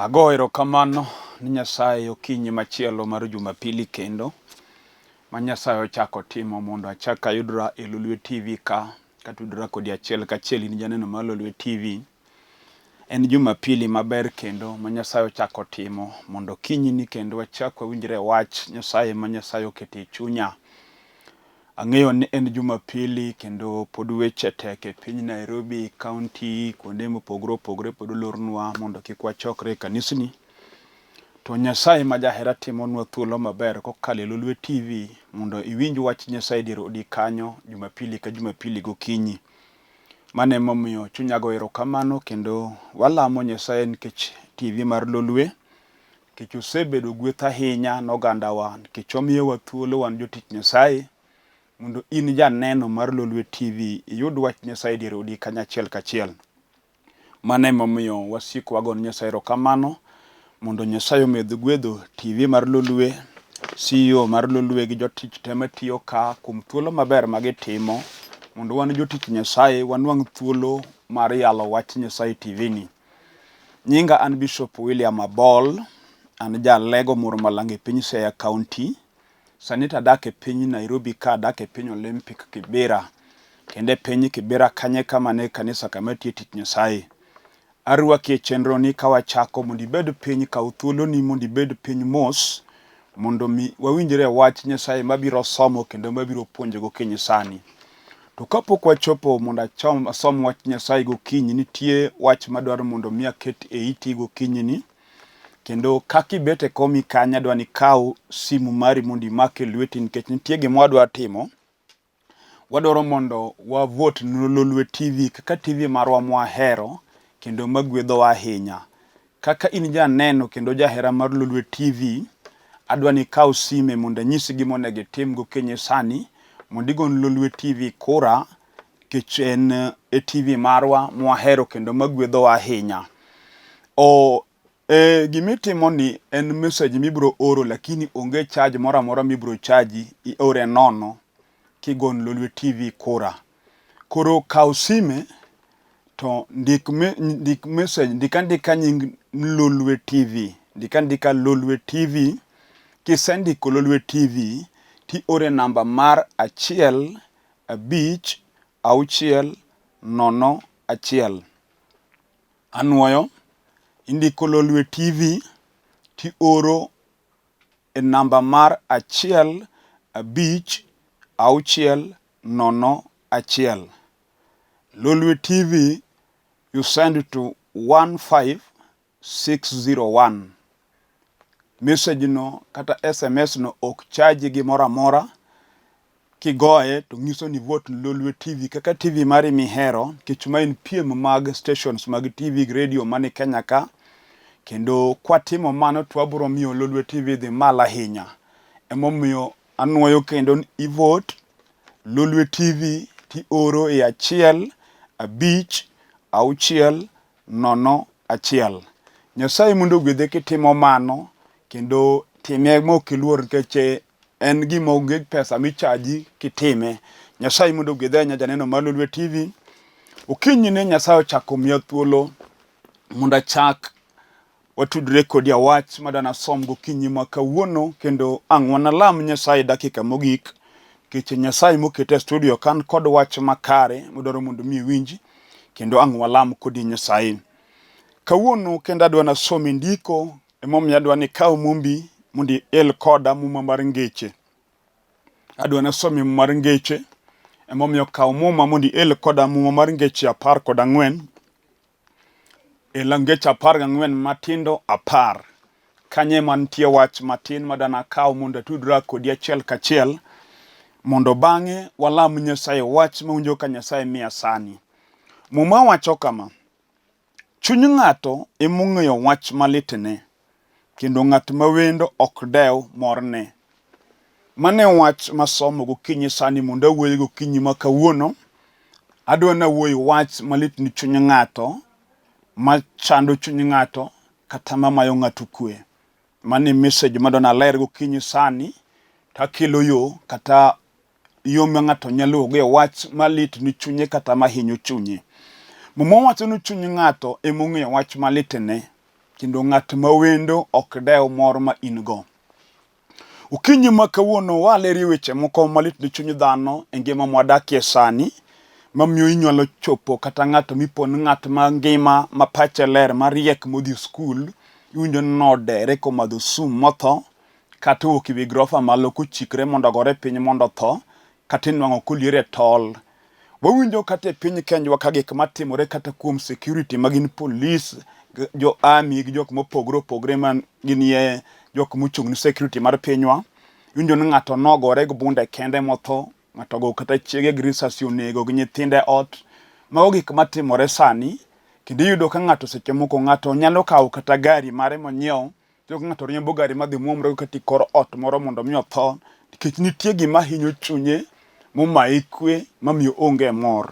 Ago erokamano ni Nyasaye okinyi machielo mar Jumapili kendo ma Nyasaye ochako timo mondo achak ayudra e Lolwe TV ka katudra kodi achiel kachiel in janeno mar Lolwe TV. En Jumapili maber kendo ma Nyasaye ochako timo mondo okinyini kendo wachak wawinjre wach Nyasaye ma Nyasaye oketo e chunya. Ang'eyo ni en Jumapili kendo pod weche tek e piny Nairobi county kuonde mopogore opogore pod olornwa mondo kik wachokre e kanisni. To Nyasaye ma jahera timonwa thuolo maber kokalo e Lolwe TV mondo iwinj wach Nyasaye dier odi kanyo Jumapili ka Jumapili gokinyi. Mano emomiyo chunya go erokamano kendo walamo Nyasaye nikech TV mar Lolwe nikech osebedo gweth ahinya ne ogandawa nikech omiyowa thuolo wan jotich Nyasaye mondo in janeno mar Lolwe TV iyud wach Nyasaye dier odi kanyachiel kachiel. Mano emomiyo wasiko wagone Nyasaye erokamano mondo Nyasaye omed gwedho TV mar Lolwe, CEO mar Lolwe gi jotich te matiyo ka kuom thuolo maber ma gitimo mondo wan jotich Nyasaye wanwang' thuolo mar yalo wach Nyasaye e TV ni. Nyinga an Bishop William Abol, an ja Alego Moro Malanga e piny Siaya County. Sani to adak e piny Nairobi ka adak e piny Olympic Kibera. Kendo e piny Kibera kanyo e kama ne kanisa kama atiye tich Nyasaye. Arwaki e chenro ni ka wachako mondo ibed piny, kaw thuoloni mondo ibed piny mos mondo mi wawinjre e wach Nyasaye mabiro somo kendo mabiro puonjo gokinyi sani. To kapok wachopo mondo achom, asom wach Nyasaye gokinyi, nitie wach madwaro mondo mi aket e iti gokinyi ni. Kendo kaka ibet e komi kanyo adwa ni ikaw simu mari mondo imak e lweti nikech nitie gima wadwa timo. Wadwaro mondo wa vote ne Lolwe TV kaka TV marwa mwahero kendo magwedhowa ahinya. Kaka in janeno kendo jahera mar Lolwe TV, adwa ni ikaw sime mondo anyisi gima onego itim gokinyi sani mondo igo ne Lolwe TV kura nikech en e TV marwa mwahero kendo magwedhowa ahinya. O, e, gimitimo ni en message mibiro oro lakini onge charge moro amora mibiro chaji, iore nono kigon Lolwe TV kura. Koro kaw sime to ndik, me, ndik message, ndik andika nying Lolwe TV, ndik andika Lolwe TV. Kisendiko Lolwe TV tiore namba mar 1 5 6 0 1. Anuoyo, indiko Lolwe TV tioro e namba mar 1 5 6 0 1. Lolwe TV you send to 15601. Message no kata SMS no ok chaji gimoro amora. Kigoye to nyiso ni vote Lolwe TV kaka TV mari mihero nikech ma en piem mag stations mag TV gi radio mani Kenya ka. Kendo kwatimo mano to wabiro miyo Lolwe TV dhi malo ahinya. Emomiyo anuoyo kendo ni i vote Lolwe TV tioro e 1 5 6 0 1. Nyasaye mondo ogwedhe kitimo mano kendo time mok iluor nikech en gima onge pesa michaji kitime. Nyasaye mondo ogwedhe ahinya janeno mar Lolwe TV. Okinyi ne Nyasaye ochako miya thuolo mondo achak watudre kodi awach madwa nasom gokinyi ma kawuono kendo ang' wanalam Nyasaye dakika mogik nikech Nyasaye moketa e studio kan kod wach makare modwaro mondo mi iwinji kendo ang' walam kodi Nyasaye. Kawuono kendo adwa nasom e ndiko emomiyo adwa ni ikaw mumbi mondo iel koda muma mar ngeche. Adwa nasom e muma mar ngeche emomiyo kaw muma mondo iel koda muma mar ngeche 14. El ngeche 14 matindo 10. Kanyo ema nitie wach matin ma nakaw mondo atudra kodi achiel kachiel mondo bang'e walam Nyasaye wach mawinjo ka Nyasaye miya sani. Muma wacho kama, chuny ng'ato emong'eyo wach malitne, kendo ng'at mawendo ok dew morne. Mano e wach masomo gokinyi sani mondo awuoyi gokinyi ma kawuono. Adwa nawuoyi wach malit ni chuny ng'ato, machando chuny ng'ato, kata mamayo ng'ato kwe. Mano e message madwa naler gokinyi sani, takelo yo kata yo ma ng'ato nyalo luwogo e wach malit ni chunye kata mahinyo chunye. Muma wacho ni chuny ng'ato emong'eyo wach malitne. kendo ng'at ma wendo ok dew mor ma in go. Okinyi ma kawuono walerie weche moko malit ne chuny dhano e ngima mwadakie sani mamiyo inyalo chopo kata ng'ato mipo ni ng'at ma ngima ma pache ler mariek modhi skul iwinjo ni nodere komadho sum motho kata owuok e wi grofa malo kochikre mondo ogore piny mondo otho kata inwang'o kolier e tol. Wawinjo kata e piny Kenywa ka gik matimore kata kuom security ma gin polis, jo army gi jok mopogore opogore ma ginie jok mochung' ne security mar pinywa. Iwinjo ni ng'ato nogore gi bunde kende motho, ng'ato ogo kata chiege gi risasi onego gi nyithinde ot. Mago gik matimore sani kendo iyudo ka ng'ato seche moko ng'ato nyalo kawo kata gari mare monyiewo Iyudo ka ng'ato riembo gari madhi muomre kata e kor ot moro mondo mi otho nikech nitie gima hinyo chunye momaye kwe mamiyo onge mor.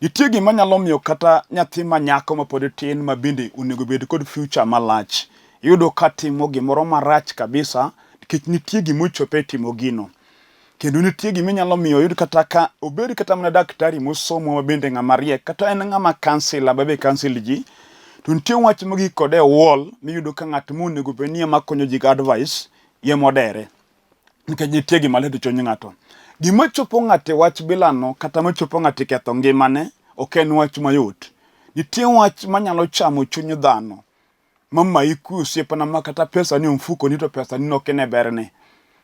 Nitie gima nyalo miyo kata nyathi ma nyako ma pod tin ma bende onego bed kod future malach iyudo ka timo gimoro marach kabisa nikech nitie gima ochope e timo gino. Kendo nitie gima inyalo miyo oyud kata ka obed kata mana daktari mosomo ma bende ng'ama riek kata en ng'ama kansila ma be kansil ji to nitie wach mogik kode e wall miyudo ka ng'at monego bed ni ema konyo ji gi advice ema odere nikech nitie gima lit e chuny ng'ato. Gima chopo ng'ato e wach bilano kata machopo ng'ato e ketho ngimane ok en wach mayot. Nitie wach manyalo chamo chuny dhano mamayi kwe osiepna ma kata pesa ni mfukoni to pesa ni ok ine berne.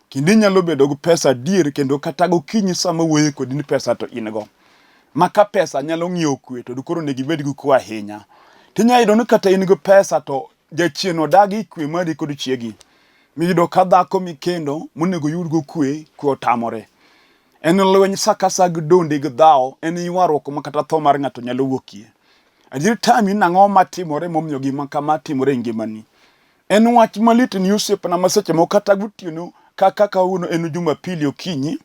Kendo inyalo bedo gi pesa adier kendo kata gokinyi sama wuoyo kodi ni pesa to in go. Ma ka pesa nyalo ng'iewo kwe to koro onego ibed gi kwe ahinya. Tinyalo yudo ni kata in gi pesa to jachien odagi kwe mari kod chiegi. Miyudo ka dhako mikendo monego yudgo kwe, kwe otamore. En lweny sa ka sa gi dondi gi dhawo, en ywaruok ma kata tho mar ng'ato nyalo wuokie. Adier tami nang'o matimore momiyo gima kama timore e ngimani. En wach malit ni osiepna ma seche moko kata gotieno kaka kawuono en Jumapili okinyi,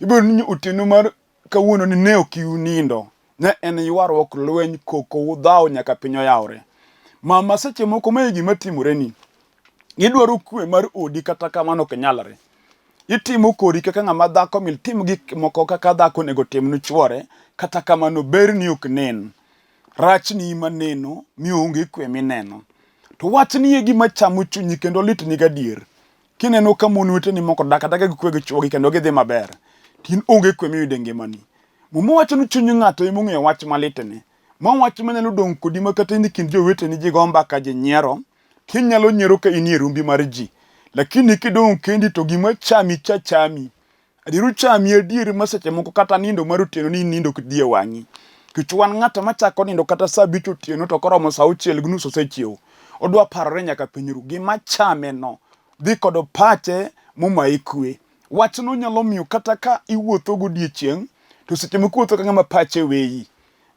ibiro ni otieno mar kawuono ni ne ok unindo. Ne en ywaruok, lweny, koko, udhawo nyaka piny oyawre. Mama seche moko mae gima timoreni. Idwaro kwe mar odi kata kamano ok nyalre. Itimo kori kaka ng'ama dhako mil tim gik moko kaka dhako onego tim ne chwore, kata kamano berni ok nen. Rachni ima neno mi onge kwe mineno. To wachni e gima chamo chunyi kendo litni gadier. Kineno ka mon weteni moko dak adaka gi kwe gi chwogi kendo gidhi maber, to in onge kwe miyudo e ngimani. Muma wacho ni chuny ng'ato ema ong'eyo wach malitne. Ma wach manyalo dong' kodi ma kata in e kind joweteni ji go mbaka ji nyiero, Kinyalo nyiero ka inie rumbi mar ji, lakini kidong' kendi to gima chami cha chami. Adier ochami adier ma seche moko kata nindo mar otieno ni nindo ok dhi e wang'i. Nikech wan ng'ato machako nindo kata saa abich otieno to koromo saa auchiel gi nus osechiew. Odwa parore nyaka piny ru. Gima chame no dhi kod pache momaye kwe. Wachno nyalo miyo kata ka iwuotho godiechieng' to seche moko iwuotho ka ng'ama pache weyi.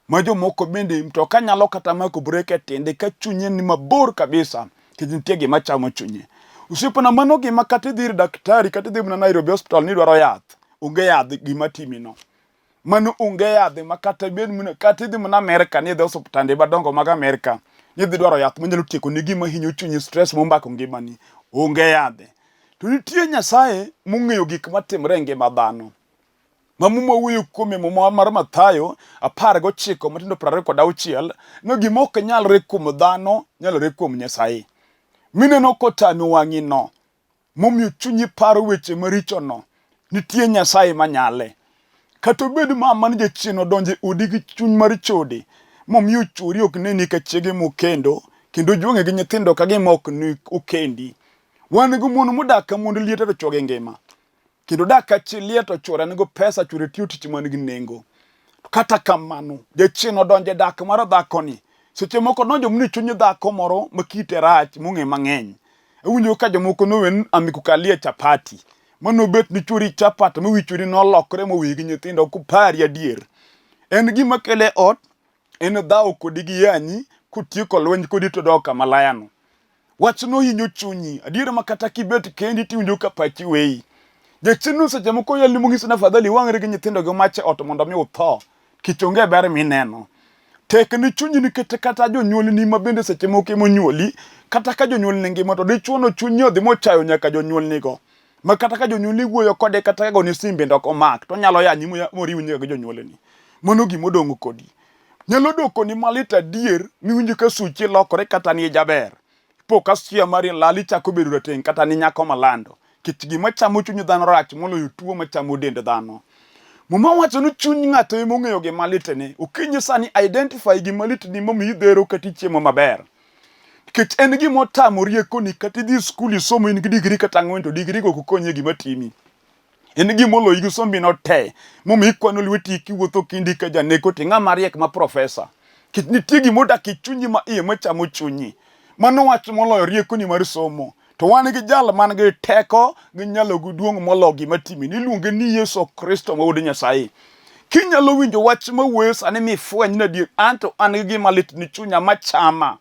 Ma jomoko bende mtoka nyalo kata mako brek e tiende ka chunye ni mabor kabisa nikech nitie gima chamo chunye. Osiepena mano gima kata idhi ir daktari kata idhi mana Nairobi hospital ni idwaro yath, onge yath gima timino. Mano onge yath ma kata ibed mana kata idhi mana Amerka ni idhi osuptande madongo mag Amerka ni idhi dwaro yath manyalo tiekoni gima hinyo chunyi stress momako ngimani, onge yadhe. To nitie Nyasaye mong'eyo gik matimre e ngima dhano. Ma Muma wuoyo kuome Muma mar Mathayo 19 matindo 26 ni gima ok nyalre kuom dhano nyalore kuom Nyasaye. Mineno kotami wang'i no momiyo chunyi paro weche maricho no, nitie Nyasaye manyale. Kata obed mama ni jachien odonjo e odi gi chuny mar chode momiyo chwori ok neni ka chiege mokendo kendo ojwang'e gi nyithindo ka gima ok ni okendi. Wan gi mon modak ka mond liete to chwogi ngima. Kendo dak ka chi liet to chwore nigo pesa, chwore tiyo tich man gi nengo. Kata kamano, jachien odonjo e dak mar dhakoni. Seche moko odonjo mana e chuny dhako moro ma kite rach mong'e mang'eny. Awinjo ka jomoko nowe ni amekukalia chapati. Mano bet ni chwori chapat ma wi chwori nolokre moweyi gi nyithindo ok upari adier. En gima kele ot, en dhawo kodi gi yanyi, kotieko lweny kodi to dok kama layano. Wachno hinyo chunyi. Adier ma kata kibet kendi tiwinjo ka pachi weyi. Jachien seche moko yalni mong'isi ni afadhali iwang'ri gi nyithindo gi mach e ot mondo mi utho. Nikech onge ber mineno. Tek ni chunyi nikech kata jonyuolni ma bende seche moko ema onyuoli, kata ka jonyuolni ngima to dichuo no chunyi odhi mochayo nyaka jonyuolnigo. Ma kata ka jonyuolni wuoyo kode kata ka gone sim bende ok omak to onyalo yanyi moriw nyaka gi jonyuolni. Mano gima odong' kodi. Nyalo dokoni malit adier miwinjo ka suchi lokore kata ni jaber. Ipo ka suya mari lal ichako bedo rateng' kata ni nyako malando. Nikech gima chamo chuny dhano rach moloyo tuo machamo dend dhano. Muma wacho ni chuny ng'ato ema ong'eyo gima litne. Okinyi sani identify gima litni momiyo idhero kata ichiemo maber. Nikech en gima otamo riekoni kata idhi skul isomo in gi digri kata ang'wen to digri go ok okonyi e gima timi. En gima oloyi gi sombi no te momiyo ikwano lweti kiwuotho kindi ka janeko to ing'ama riek ma profesa. Nikech nitie gima odak e chunyi ma iye machamo chunyi. Mano wach moloyo riekoni mar somo. To wan gi jal man gi teko gi nyalo gi duong' molo gima timeni. Iluonge ni Yesu Kristo ma Wuod Nyasaye. Kinyalo winjo wach mawuoyo sani mifweny ni adier an to an gi gima lit ni chunya machama.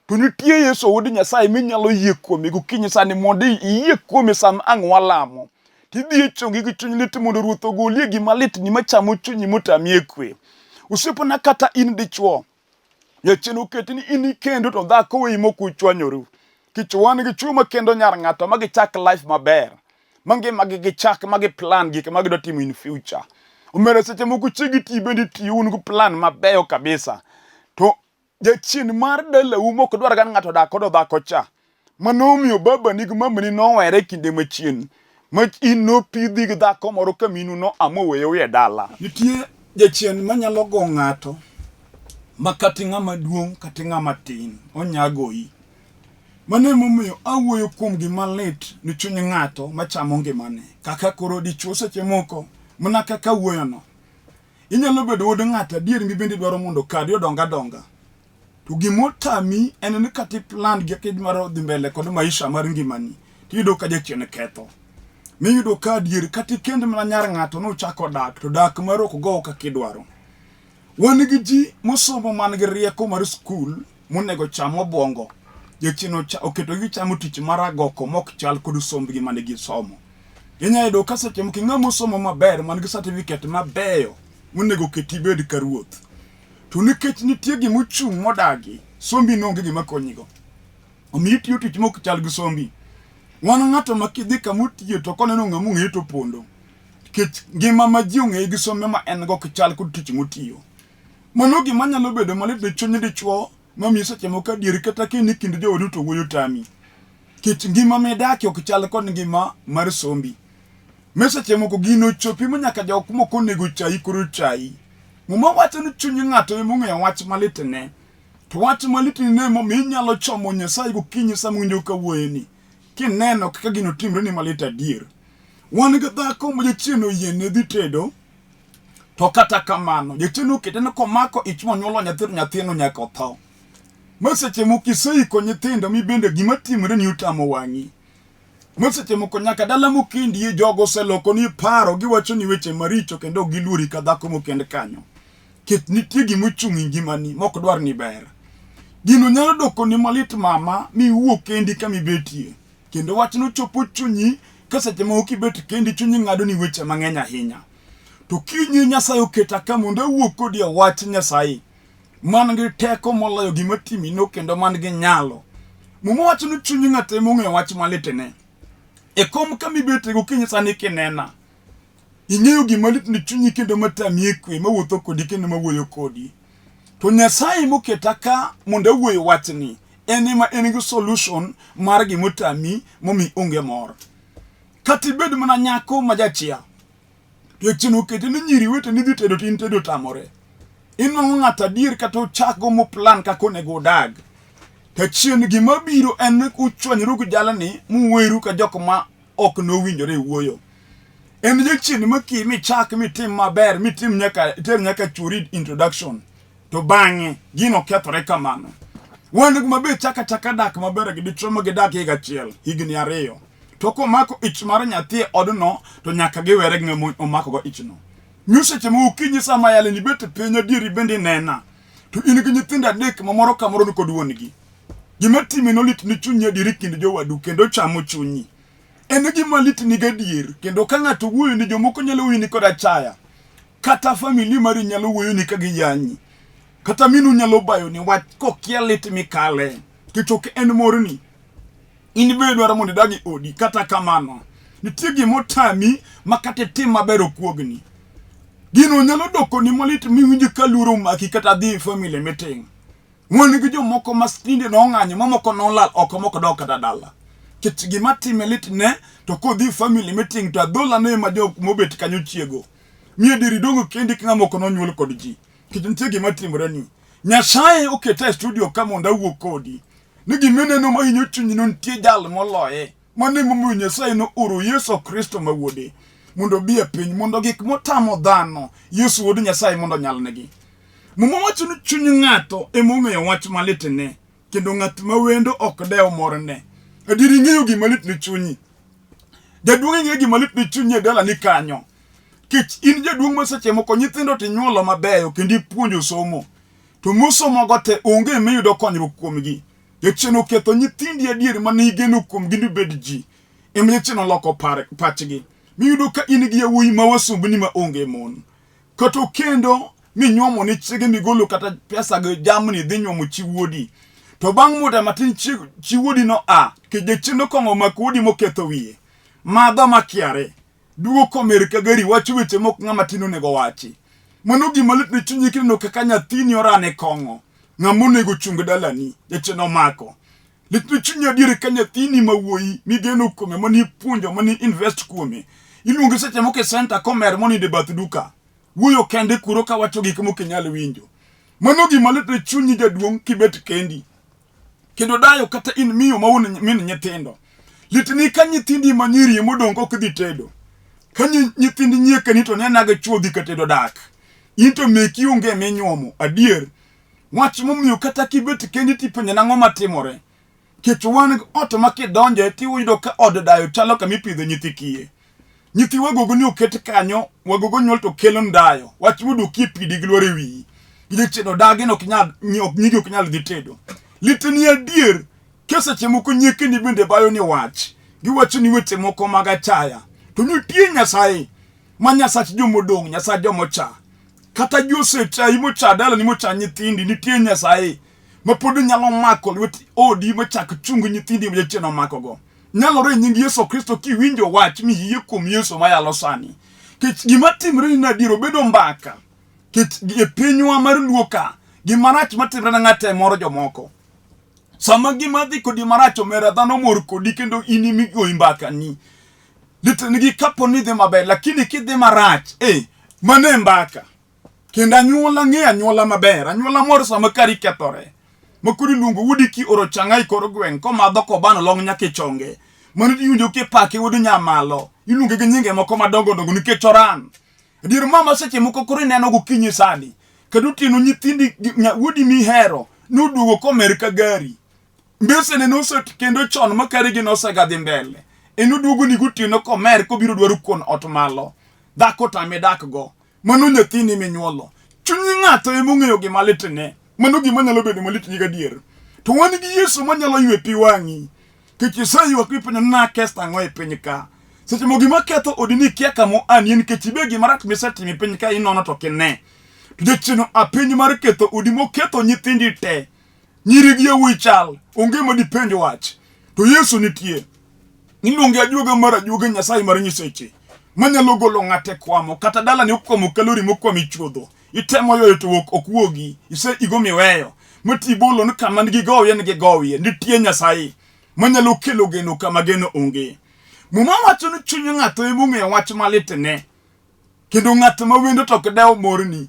To nitie Yesu Wuod Nyasaye minyalo yie kuome gokinyi sani mondo iyie kuome sama ang' walamo. Tidhi e chongi gi chuny lit mondo Ruoth ogolie gima litni machamo chunyi motami e kwe. Osiepna kata in dichwo, Jachien oketi ni in ikendo to dhako weyi mok uchwanyoru. Kich wan gi chwo makendo nyar ng'ato ma gichak life maber. Ma ngimagi gichak ma gi plan gik ma gidwa timo in future. Omera seche moko chiegi ti bende itiyo un gi plan mabeyo kabisa. To jachien mar dalau mok dwar ga ni ng'ato odak kod dhako cha. Mano omiyo babani gi mamani nowere kinde machien ma in nopidhi gi dhako moro ka minu no amoweyou e dala. Nitie jachien manyalo go ng'ato ma kata ng'ama duong' kata ng'ama tin onya goyi. Mano emomiyo awuoyo kuom gima lit ni chuny ng'ato machamo ngimane. Kaka koro dichuo seche moko mana kaka awuoyono. Inyalo bedo wuod ng'ato adier mibende idwaro mondo kadi odong adonga. To gima otami en ni kata iplan gi kaka idwaro dhi mbele kod maisha mar ngimani, tiyudo ka jachien ketho. Miyudo ka adier kata ikend mana nyar ng'ato nuchako dak, to dak maru ok gow kaka idwaro. Wan gi ji mosomo man gi rieko mar skul monego cham obwongo. Jachien oketo gichamo tich mar agoko mok chal kod sombgi mane gisomo. Inyalo yudo ka seche moko ing'ama osomo maber man gi certificate mabeyo monego oketi ibed ka ruoth. To nikech nitie gima ochung' modagi, sombi no onge gima konyigo. Omiyo itiyo tich mok chal gi sombi. Wan ng'ato ma kidhi kama otiye to koneno ng'ama ong'eye to opondo. Nikech ngima ma ji ong'eye gi sombe ma en go ok chal kod tich motiyo. Mano gima nyalo bedo malit ne chuny dichwo mamiyo seche moko adier kata ka in e kind joodu to wuoyo tami. Nikech ngima midakie ok chal kod ngima mar sombi. Me seche moko gino ochopi ma nyaka jok moko onego chayi koro chayi. Muma wacho ni chuny ng'ato ema ong'eyo wach malitne. To wach malitni ne emomiyo inyalo chomo Nyasaye gokinyi sama iwinjo ka wuoyeni. Kineno kaka gino timre ni malit adier. Wan gi dhako ma jachien oyiene dhi tedo, to kata kamano jachien okete ni komako ich monyuolo nyathi to nyathino nyaka otho. Ma seche moko iseiko nyithindo mibende gima timre ni otamo wang'i. Ma seche moko nyaka dala mokendie jogo oseloko ni paro giwacho ni weche maricho kendo ok giluori ka dhako mokend kanyo. Ket nitie gima ochung' e ngimani mok dwar ni ber. Gino nyalo doko ni malit mama mi iwuo kendi kama ibetie. Kendo wachno chopo chunyi ka seche moko kibet kendi chunyi ng'ado ni weche mang'eny ahinya. To kinyi Nyasaye oketa ka mondo awuo kodi e wach Nyasaye man gi teko moloyo gima timino kendo man gi nyalo. Muma wacho ni chuny ng'ato ema ong'eyo wach malitne. E kom kama ibete gokinyi sani kinena, ing'eyo gima lit ni chunyi kendo matami e kwe mawuotho kodi kendo mawuoyo kodi. To Nyasaye moketa ka mondo awuoyo wachni, en ema en gi solution mar gimotami momi onge mor. Kata ibed mana nyako ma jachia, Jachien okete ni nyiri weteni dhi tedo to in tedo tamore. Inwang'o ng'ato adier kata ochak go mo plan kaka onego udag. To achien gima biro en ni uchwanyru gi jalni muweru ka jok ma ok nowinjore e wuoyo. En jachien maki michak mitim maber mitim nyaka iter nyaka chuori introduction to bang'e gino kethore kamano. Wan ma be chaka chaka dak maber gi dichwo ma gidak higa achiel, higni ariyo. To komako ich mar nyathi e odno to nyaka giwere gi ng'ama omakogo ichno. Miyo seche moko okinyi sama yale ni bet piny adieri bende inena. To in gi nyithindo adek ma moro ka moro ni kod wuon-gi. Gima time nolit ni chunyi adieri kind jowadu kendo chamo chunyi. En gima litni gadier kendo ka ng'ato wuoyo ni jomoko nyalo wuoyoni kod achaya. Kata famili mari nyalo wuoyoni ka giyanyi. Kata minu nyalo bayoni wach kokia lit mikale. Nikech ok en morni. In be idwaro mondo idag e odi. Kata kamano, nitie gima otami ma kata itim maber okuogni. Gino nyalo dokoni malit miwinj ka luoro omaki kata dhi e family meeting. Wan gi jomoko ma tinde nong'anyo mamoko nolal oko mok dok kata dala. Kech gima time lit ne to kodhi family meeting to adhola ne ma jok mobet kanyo chiego. Mi adier idongo kendi ka ng'ama ok nonyuol kod ji. Kech nitie gima timore ni. Nyasaye oketa e studio ka mondo awuo kodi. Ni gima ineno ma hinyo chunyi no nitie jal moloye. Mano emomiyo Nyasaye nooro Yesu Kristo ma wuode mondo obi e piny mondo gik motamo dhano Yesu wuod Nyasaye mondo onyalnegi. Muma wacho ni chuny ng'ato ema ong'eyo wach malitne kendo ng'at ma wendo ok dew morne. Adier ing'eyo gima lit ne chunyi. Jaduong' ing'eyo gima lit ne chunyi e dalani kanyo. Kech in jaduong' ma seche moko nyithindo to inyuolo mabeyo kendo ipuonjo somo. To mosomogo te onge miyudo konyruok kuomgi. Jachien oketho nyithindi adier mane igeno kuomgi ni bed ji. Ema jachien oloko pachgi. Miyudo ka in gi yawuoyi ma wasumbni ma onge mon. Kata okendo minyuomo ne chiege migolo kata pesa gi jamni dhi nyuomo chi wuodi. To bang' muda matin chi wuodi no a, nikech jachien okong'o omako wuodi moketho wiye. Madho makiare. Duogo komer ka gari wacho weche mok ng'ama tin onego wachi. Mano gima lit ne chunyi kineno kaka nyathini orane kong'o. Ng'ama onego chung dalani, jachien omako. Lit ne chunyi adier ka nyathini ma wuoyi migeno kuome mane ipuonjo mane invest kuome. Iluonge seche moko e center komer monindo e bath duka. Wuoyo kende kuro kawacho gik mok inyal winjo. Mano gima lit ne chunyi jaduong' kibet kendi. Kendo dayo kata in miyo ma wuon min nyithindo. Litni ka nyithindi ma nyiri emodong' ok dhi tedo. Ka nyithindi nyiekeni to nena gi chuo dhi ka tedo dak. In to meki onge minyuomo. Adier. Wach momiyo kata kibet kendi tipenjo nang'o matimore. Kech wan ot ma kidonje tiyudo ka od dayo chalo kama ipidho nyithi kiye. Nyithi wagogo ni oket kanyo, wagogo nyuol to kelo ndayo. Wach moduoki e pidi gi lwar e wiyi. Jachien odagi ni ok nyal, nyigi ok nyal dhi tedo. Lit ni adier, ka seche moko nyiekeni bende bayo ni wach. Giwacho ni weche moko mag achaya. To nitie Nyasaye ma Nyasach jomodong', Nyasach jomocha. Kata ji osechayi mocha dalani mocha nyithindi, nitie Nyasaye ma pod nyalo mako lwet odi machak chung nyithindi ma jachien omakogo. Nyalore e nying Yesu Kristo kiwinjo wach miyie kuom Yesu mayalo sani. Kech gima timre ni adier obedo mbaka. Kech e pinywa mar Luo ka, gima rach matimre ne ng'ato e moro jomoko. Sama gima dhi kodi marach omera dhano mor kodi kendo in imigoyi mbaka ni. Nigi kapo ni dhi maber, lakini kidhi marach, eh, mano e mbaka. Kendo anyuola ng'e anyuola maber, anyuola mor sama kari kethore. Ma koro iluongo wuodi kioro chang'a e kor gweng' komadho kobano long' nyaka e chonge. Mano iwinjo kipake wuod nyamalo, iluonge gi nyinge moko madongo dongo nikech oran. Adier mama seche moko koro ineno gokinyi sani, kendo otieno nyithindi wuodi mihero noduogo komer ka gari. Mbesene noset kendo chon ma karigi nosegadhi mbele. En oduogo ni gotieno komer kobiro dwaro kuon ot malo. Dhako tame dak go. Mano nyathini minyuolo. Chuny ng'ato ema ong'eyo gima litne. Mano gima nyalo bedo malitni gadier. To wan gi Yesu manyalo ywe pi wang'i. Kech iseywak mipenjo ni naketho ang'o e piny ka. Seche moko gima ketho odi ni ikia kama oanie nikech ibe gima rach misetimo e piny ka inono to ok ine. To jachien oa piny mar ketho odi moketho nyithindi te. Nyiri gi yawuoyi chal, onge ma dipenj wach. To Yesu nitie. Iluonge ajuoga mar ajuoga Nyasaye mar nyiseche. Manyalo golo ng'ato e kwamo kata dalani okwamo kalori mokwamo e chuodho. Itemo ywayo to ok ok wuogi. Ise igo miweyo. Mati bolo ni kama nigi gowie nigi gowie. Nitie Nyasaye manyalo kelo geno kama geno onge. Muma wacho ni chuny ng'ato ema ong'eyo wach malitne. Kendo ng'at ma wendo to ok dew morni.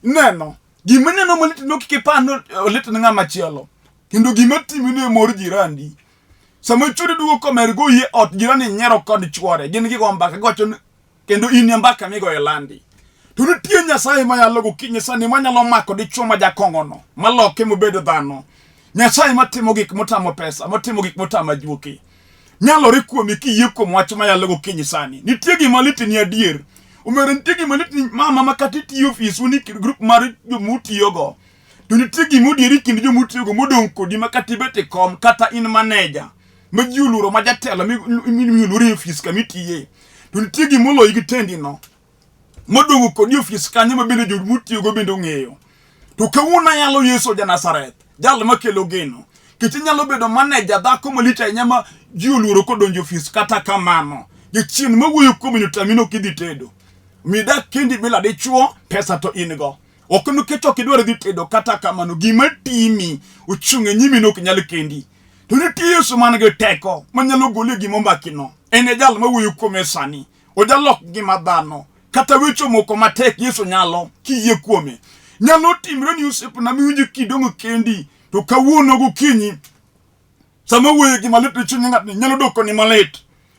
Neno, gima ineno malit no kik ipar ni olit ne ng'ama chielo. Kendo gima timi ni mor jirandi. Sama chwori duogo komer goyi e ot, jirani nyiero kod chwore. Gin gigo mbaka, giwacho ni kendo in e mbaka migoyo landi. To nitie Nyasaye mayalo gokinyi sani manyalo mako dichwo ma jakong'ono, maloke mobed dhano. Nyasaye matimo gik motamo pesa, motimo gik motamo ajuoke. Nyalore kuomi kiyie kuom wach mayalo gokinyi sani. Nitie gima litni adier. Omera nitie gima litni mama ma kata itiyo ofis un e group mar joma utiyogo. To nitie gima odieri kind joma utiyogo modong' kodi ma kata ibet e kom kata in maneja ma ji oluoro ma jatelo miyo luor e ofis kama itiye. To nitie gima oloyi gi tendi no modong' kodi e ofis kanyo ma bende joma utiyogo bende ong'eyo. To kawuono ayalo Yesu ja Nazareth, jal makelo geno. Kech inyalo bedo maneja dhako malich ahinya ma ji oluoro kodonjo e ofis kata kamano. Jachien mawuoyo kuomi no tami no kidhi tedo. Midak kendi bila dichuo, pesa to in go. Ok nikech ok idwar dhi tedo, kata kamano gima timi ochung' e nyimi no ok nyal kendi. To nitie Yesu man gi teko manyalo goli e gima omakino. En e jal mawuoyo kuome sani. Ojalok ngima dhano. Kata weche moko matek Yesu nyalo kiyie kuome. Nyalo timre ni osiepna miwinjo kidong' kendi to kawuono gokinyi sama wuoyo gi malit e chuny ng'atni nyalo doko ni malit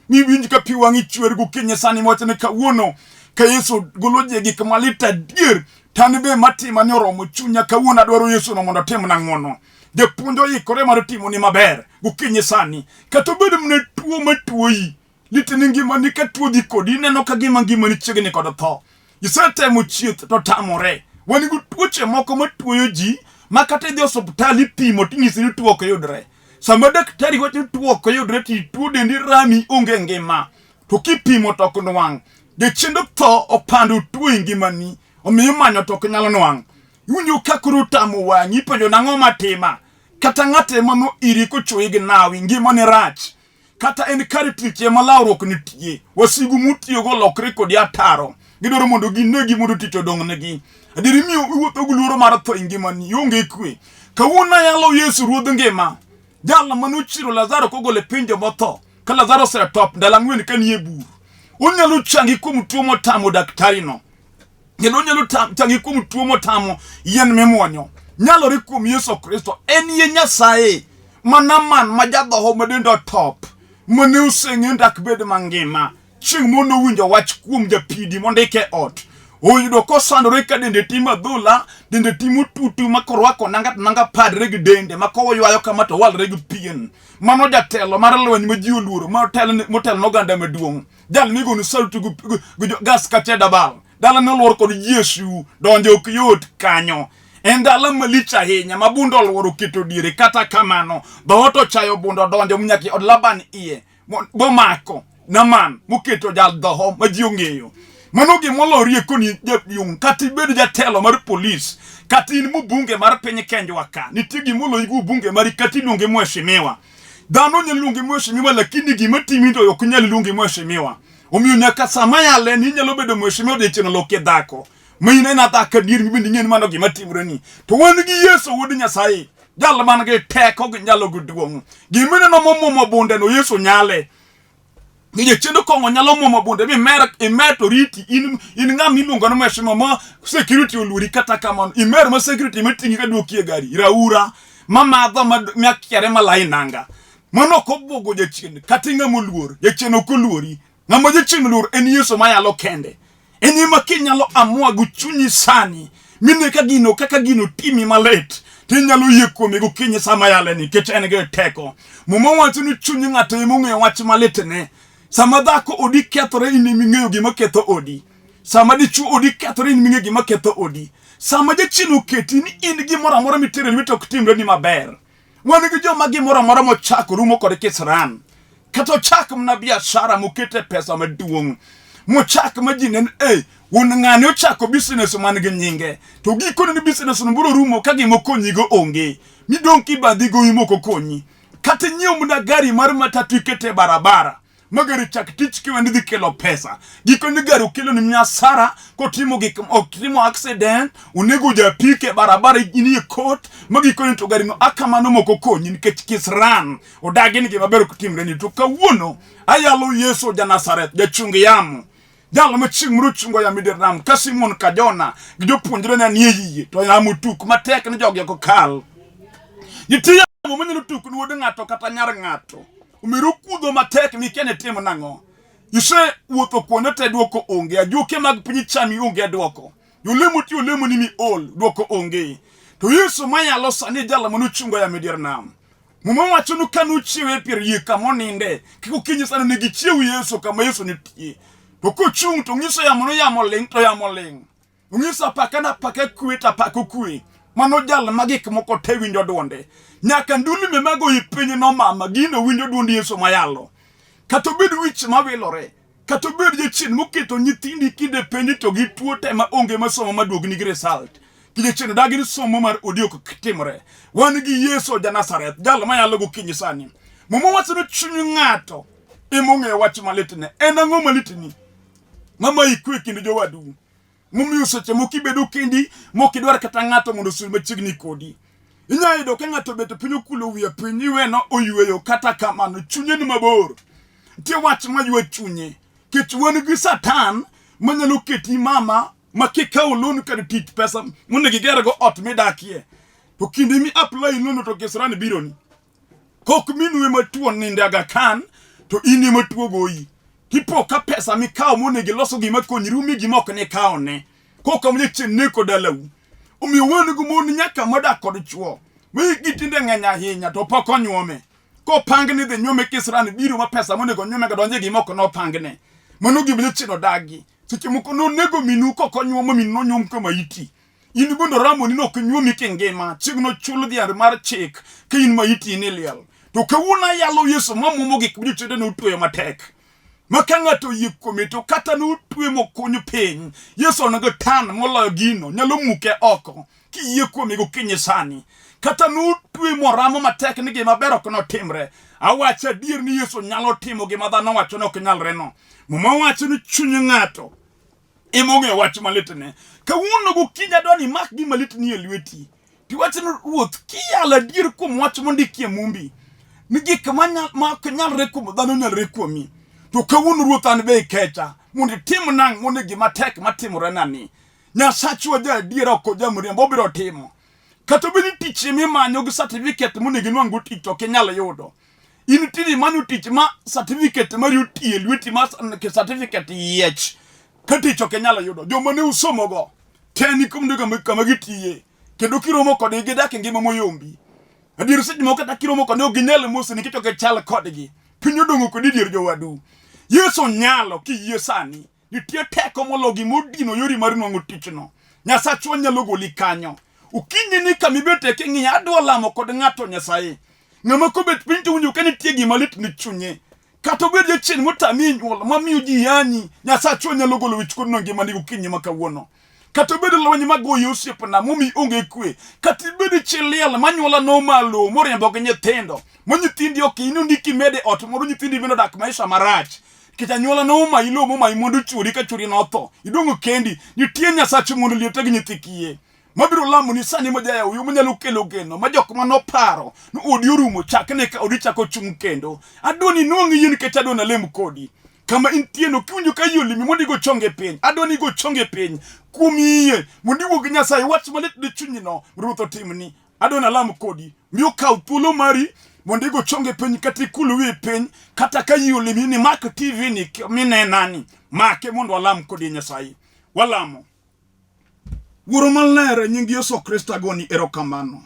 miwinj ka pi wang'i chwer gokinyi sani wacho ni kawuono ka Yesu golo ji e gik malit adier to an be matima ni oromo chunya kawuono adwaro Yesu no mondo otimna ng'wono. Japuonj oikore mar timoni maber gokinyi sani kata obed mana tuo matuoyi lit ni ngimani ka tuo dhi kodi ineno ka gima ngimani chiegni kod tho isetemo chieth to tamore wan gi tuoche moko matuoyo ji ma kata idhi osuptal ipimo tinyisi ni tuo ok yudre sama daktari wacho ni tuo ok yudre to ituo dendi rami onge ngima to kipimo to ok nwang' jachiend tho opando tuo e ngimani omiyo imanyo to ok nyal nwang' iwinjo ka koro otamo wang'i ipenjo nang'o matima kata ng'ate mano iri kochuoyi gi nawi ngimani rach kata en kar tich ema lawruok nitie wasigu mutiyogo lokre kodi ataro gidwaro mondo ginegi mondo tich odong'negi adieri miyo iwuotho gi luoro mar tho e ngimani ionge kwe kawuono ayalo Yesu ruodh ngima jal mane ochiero Lazaro kogolo e piny jomotho ka Lazaro osetop ndalo ang'wen ka nie bur onyalo changi kuom tuo motamo daktarino kendo onyalo changi kuom tuo motamo yien mimuonyo. Nyalore kuom Yesu Kristo. En ye Nyasaye ma Naman ma jadhoho ma dende otop mane oseng'e ndak bed mangima. Chieng' moro nowinjo wach kuom japidi mondike ot. Oyudo kosandore ka dende timo adhola, dende timo tutu ma korwako nanga to nanga padre gi dende ma koywayo kama to walre gi pien. Mano jatelo mar lweny ma ji oluoro motelo ne oganda maduong'. Jal migoni saluti gi gas kacha dabal. Dala ne olwor kod Yesu, donjo ok yot kanyo. En dala malich ahinya ma bunda olworo keto diere. Kata kamano, dhoot ochayo bunda odonjo nyaka od Laban iye. Bomako Naman moketo jal dhoho ma ji ong'eyo. Mano gima olorie koni jaduong' kata ibed jatelo mar polis kata in mbunge mar piny Kenjwa ka nitie gima oloyi gi ubunge mari kata iluonge mheshimiwa. Dhano nyalo luonge mheshimiwa lakini gima timi to ok nyal luonge mheshimiwa. Omiyo nyaka sama yale ni inyalo bedo mheshimiwa odiechieng' olokie dhako. Ma in en dhako adier mibende ing'e ni mano gima timoreni. To wan gi Yesu wuod Nyasaye, jal man gi teko gi nyalo gi duong'. Gima ineno momuomo bunde no Yesu nyale. Ni jachiend kong'o nyalo muomo bunde mi mer imer to riti in in ng'ama iluongo ni mheshimiwa ma security oluori kata kamano imer ma security mating'i ka duoki e gari raura mamadho ma makiare malai nanga mano ok obwogo jachien kata ng'ama oluor jachien ok oluori ng'ama jachien oluor en Yesu mayalo kende en ema kinyalo amua gi chunyi sani mine ka gino kaka gino timi malit tinyalo yie kuome gokinyi sama yale nikech en gi teko muma wacho ni chuny ng'ato ema ong'eyo wach malitne sama dhako odi kethore in ema ing'eyo gima ketho odi sama dichuo odi kethore in ema ing'eyo gima ketho odi sama jachien oketi ni in gimoro amora mitero e lweti ok timreni maber wan gi joma gimoro amora mochako rumo kod kisran kata ochak mana biashara mokete pesa maduong' mochak ma ji nen e wuon ng'ani ochako business man gi nyinge to gikone ni business no biro rumo ka gima okonyigo onge midong' kibadhi gowi mok okonyi kata inyiew mana gari mar matatu ikete e barabara ma gari chak tich kiwe ni dhi kelo pesa gikone gari okelo ni asara kotimo gik otimo accident onego japike barabara inie court ma gikone to gari no akamano moko konyi nikech kisran odagi ni gima ber ok timre ni to kawuono ayalo Yesu ja Nazareth jachung yamo jal ma chieng' moro chungo yamo e dier nam ka Simon ka Jona gi jopuonjre ne nie yie to yamo tuk matek ni jogi ok kal nitie yamo manyalo tuk ni wuod ng'ato kata nyar ng'ato Omiyo okudho matek mikia ni tim nang'o. Isewuotho kuonde te dwoko onge. Ajuoke mag piny chami onge dwoko. Jolemo tiyo lemo ni miol dwoko onge. To Yesu mayalo sani jal mane ochungo yamo e dier nam. Muma wacho ni kane ochiewe e pier yie kama oninde, kik okinyi sano ne gichiew Yesu kama Yesu nitie. To kochung' to ng'iso yamo ni yamo ling' to yamo ling'. Ong'iso apaka na apaka kwe to apaka okwe. Mano jal ma gik moko te winjo dwonde. Nyaka ndulme magoyi piny no mama gino winjo dwond Yesu mayalo. Kata obed wich mawilore, kata obed jachien moketo nyithindi kinde penj to gituo te ma onge masomo maduogni gi result. Ki jachien odagi ni somo mar odi ok timre. Wan gi Yesu ja Nazareth, jal mayalo gokinyi sani. Muma wacho ni chuny ng'ato ema ong'eyo wach malitne. En ang'o malitni? Mama ikwe kind jowadu. Momiyo seche moko ibedo kendi mok idwar kata ng'ato mondo osud machiegni kodi. Inyalo yudo ka ng'ato obet piny okulo wiye piny iweno oyweyo kata kamano chunye ni mabor. Nitie wach ma ywa chunye. Kech wan gi Satan manyalo keti mama ma kikawo loan kar tich pesa monego igergo ot midakie. To kinde mi apply loan to kisran bironi. Kok minu ema tuo ninde Aga Khan to in ema tuo goyi. Tipo ka pesa mikawo monego iloso gima konyi rumi gima ok nikawo ne. Koka mwenye chien neko dalau. Omiyo wan gi mon nyaka modak kod chwo. Wigi tinde ng'eny ahinya to pok onyuome. Kopang ni dhi nyuome kisran biro ma pesa monego onyuome go donje gima ok nopangne. Mano gima jachien odagi. Seche moko nonego minu kok onyuomo minu nonyuom kama iti. In bende oramo ni nok nyuomi kingima, chieng' nochul dhier mar chik ka in maiti ni liel. To kawuono ayalo Yesu mamuomo gik ma jochiende notweyo matek. Ma ka ng'ato oyie kuome to kata notwe mokuny piny, Yesu onego tan moloyo gino, nyalo muke oko kiyie kuome gokinyi sani. Kata notwe moramo matek ni gima ber ok notimre. Awacho adier ni Yesu nyalo timo gima dhano wacho ni ok nyalre no. Muma wacho ni chuny ng'ato ema ong'eyo wach malitne. Kawuono gokinyi adwa ni imak gima litni e lweti. Tiwach ni Ruoth, kiyalo adier kuom wach mondiki e Mumbi, ni gik ma ok nyalre kuom dhano nyalre kuomi. To kawuono Ruoth an be ikecha, mondo itim nang' mondo gima tek matimorena ni. Nyasachwa ja adiera ok ojamriambo, obiro timo. Kata obed ni tich mimanyo gi certificate monego inwang' go tich to ok inyal yudo. In tinde imanyo tich ma certificate mari oti e lweti ma certificate yiech ka tich ok inyal yudo. Joma ne usomogo te ni kumno kama gitiye kendo kiromo kodgi gidak e ngima moyombi. Adier seche moko kata kiromo kodgi ok ginyal mosi nikech ok ichal kodgi. Piny odong'o kodi dier jowadu. Yesu nyalo kiyie sani. Nitie teko molo gima odino yori mar nwang'o tichno. Nyasachwa nyalo goli kanyo. Okinyi ni kama ibete king'iyo adwa lamo kod ng'ato Nyasaye. Ng'ama kobet piny to winjo ka nitie gima lit ne chunye. Kata obed jachien motami e nyuol mamiyo ji yanyi, Nyasachwa nyalo golo wichkuodno e ngimani gokinyi ma kawuono. Kata obed lweny magoyi osiepna momi onge kwe, kata ibed chi liel manyuola noma lowo moriembo gi nyithindo, ma nyithindi ok in ondiki mede ot moro nyithindi bende odak maisha marach. Nikech anyuola nomayi lowo momayi mondo chwori ka chwori notho, idong'o kendi. Nitie Nyasach mondo liete gi nyithi kiye mabiro lamo ni sani ma jayawo yo manyalo kelo geno ma jok ma noparo ni odi orumo chakne ka odi chako chung' kendo. Adwa ni inwang' yie nikech adwa nalem kodi. Kama intieno kiwinjo ka yie olimi mondo igo chonge piny. Adwa ni igo chonge piny kuom yie mondo iwuo gi Nyasaye wach malit ne chunyino Ruoth otimni. Adwa nalam kodi. Mi okaw thuolo mari mondo igo chonge piny kata ikul wiyi piny kata ka yie olimi ni mak TV ni minenani make mondo walam kodi Nyasaye. Walamo. Wuoro maler e nying Yesu Kristo agoni erokamano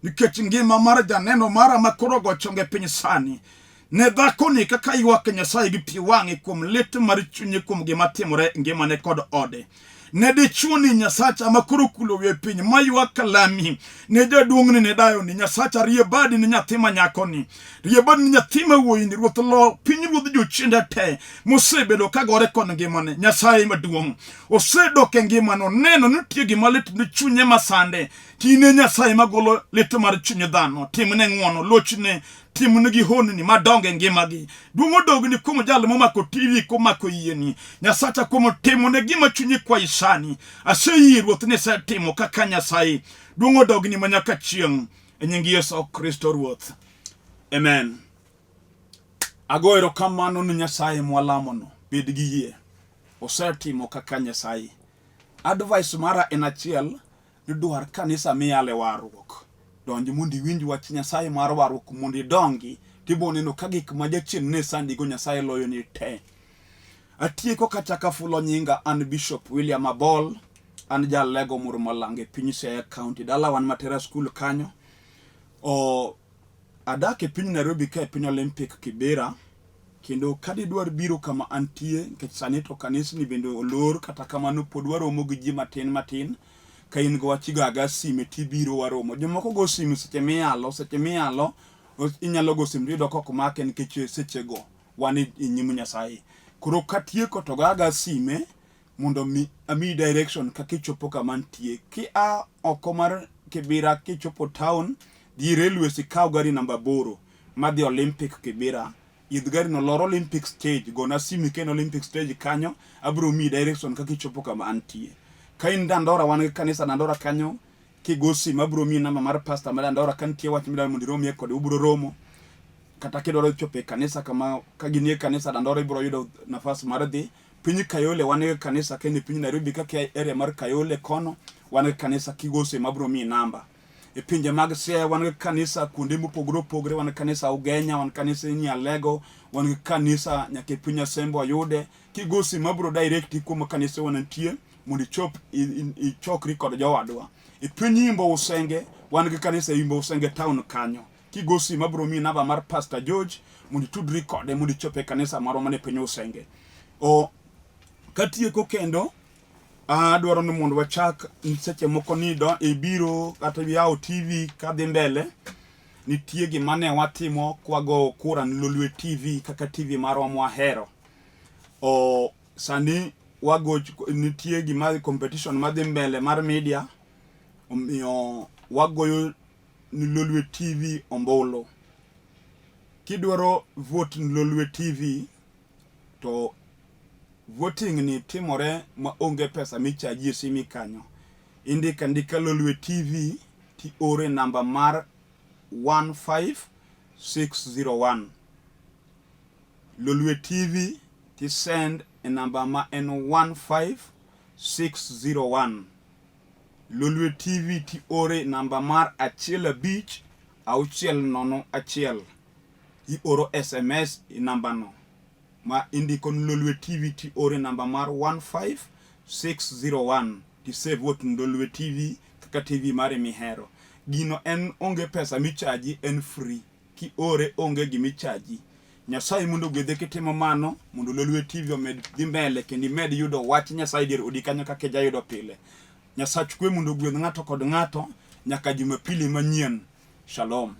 nikech ngima mar janeno mara ma koro go chonge piny sani ne dhakoni kaka ywak Nyasaye gi pi wang'e kuom lit mar chunye kuom gima timore e ngimane kod ode. Ne dichwoni Nyasacha ma koro kulo wiye piny ma ywak kalami ne jaduong'ni ne dayoni Nyasacha rie badi ne nyathi ma nyakoni rie badi ne nyathi ma wuoyini Ruoth lo piny ruodh jochiende te mosebedo ka gore kod ngimane Nyasaye maduong' osedok e ngimano neno ni nitie gima lit ne chunye masande tine Nyasaye magolo lit mar chuny dhano timne ng'wono lochne timnegi honni madongo e ngimagi. Duong' odogni kuom jal momako TV komako yieni. Nyasacha kuom timone gima chunyi kwayi sani. Aseyie Ruoth ni isetimo kaka Nyasaye. Duong' odogni manyaka chieng' e nying Yesu Kristo Ruoth. Amen. Ago erokamano ne Nyasaye mwalamono. Bed gi yie. Osetimo kaka Nyasaye. Advice mara en achiel ni dwar kanisa miyale warruok. Donj mondo iwinj wach Nyasaye mar warruok mondo idongi tibo neno ka gik ma jachien ne sandigo Nyasaye loyoni te. Atieko kachako afulo nyinga an Bishop William Abol, an jalego moro malang e piny Siaya County. Dala wan Matera School kanyo. O, adak e piny Nairobi ka e piny Olympic Kibera. Kendo ka didwar biro kama antie, nikech sani to kanisni bende olor, kata kamano pod waromo gi ji matin matin. Ka in gi wach igo aga sime tibiro waromo. Jomoko go simu seche miyalo, seche miyalo inyalo go simu tiyudo ka ok make nikech sechego wan e nyim Nyasaye. Koro katieko to go aga sime mondo mi amiyi direction kaka ichopo kama antie. Kia oko mar Kibera kichopo town, dhi railways ikaw gari namba 8 madhi Olympic Kibera. Idh gari no lor Olympic stage, gona simu ka en Olympic stage kanyo, abiro miyi direction kaka ichopo kama antie. Ka in Dandora, wan gi kanisa Dandora kanyo. Kigo simu abiro miyi namba mar pastor ma Dandora ka nitie wach midwaro mondo iromie kode ubiro romo. Kata kidwaro chopo e kanisa kama ka ginie kanisa Dandora ibiro yudo nafas mar dhi. Piny Kayole wan gi kanisa ka in e piny Nairobi kaka e area mar Kayole kono wan gi kanisa kigo simu abiro miyi namba. E pinje mag Siaya wan gi kanisa kuonde mopogore opogore, wan gi kanisa Ugenya, wan gi kanisa Nyalego, wan gi kanisa nyaka e piny Asembo wayude. Kigo simu abiro direct kuom kanisa wantie mondo ichop ichokri kod jowadwa. E piny Imbo Usenge wan gi kanisa Imbo Usenge town kanyo. Kigo simu abiro miyi namba mar Pastor George mondo itudri kode mondo ichop e kanisa marwa man e piny Usenge. O katieko kendo adwaro ni mondo wachak seche moko ni do ibiro kata iyawo TV kadhi mbele nitie gima ne watimo kwago kura ni Lolwe TV kaka TV marwa mwahero. O sani wago nitie gima competition madhi mbele mar media omiyo wagoyo ni Lolwe TV ombulu. Kidwaro vote ni Lolwe TV to voting ni timore ma onge pesa michaji e simi kanyo. Indiko andika Lolwe TV tioro e namba mar 15601. Lolwe TV tisend e namba ma en 15601. Lolwe TV tiore namba mar 15601. Ioro SMS e nambano ma indiko ni Lolwe TV tiore namba mar 15601 tisave vote ni Lolwe TV kaka TV mari mihero. Gino en onge pesa michaji, en free. Kiore onge gimichaji. Nyasaye mondo ogwedhe kitimo mano mondo Lolwe TV omed dhi mbele kendo imed yudo wach Nyasaye dier odi kanyo kaka ijayudo pile. Nyasach kwe mondo ogwedh ng'ato kod ng'ato nyaka Jumapili manyien. Shalom.